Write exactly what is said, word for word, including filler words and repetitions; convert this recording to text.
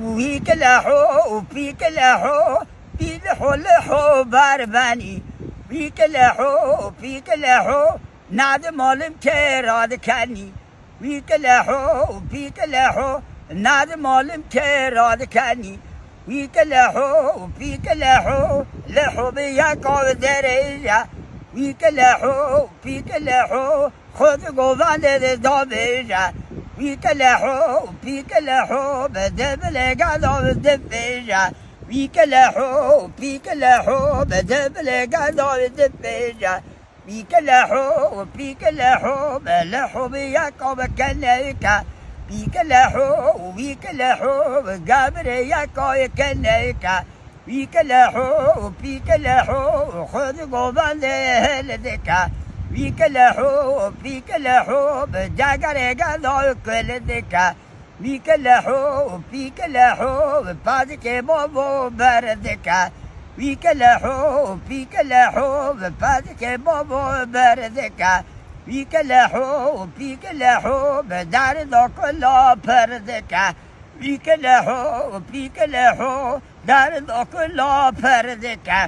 Wî kileho û pî kileho, pî liho liho berbenî. Wî kileho û pî kileho, nadi malim kê radikenî. Wî kileho û pî kileho, nadi malim kê radikenî. Wî kileho û pî kileho, liho bi yeka derêje. Wî kileho û pî kileho, xwe di govendê de dabêje. Wî kileho û pî kileho, bi dibilê geda dibêje. Wî kileho û pî kileho, bi dibilê geda dibêje. Wî kileho û pî kileho, bi liho bi yeka bi keneyke. Pî kileho û wî kileho, bi gebirê yeka yê keneyke. Wî kileho û pî kileho, xwe di govendê hêl dike. Wî kileho û pî kileho, bi cegerê geda kul dike. Wî kileho û pî kileho, bi padikê bavo ber dike. Wî kileho û pî kileho, bi padikê bavo ber dike. Wî kileho û pî kileho, bi derdo kula per dike. Wî kileho û pî kileho, derdo kula per dike.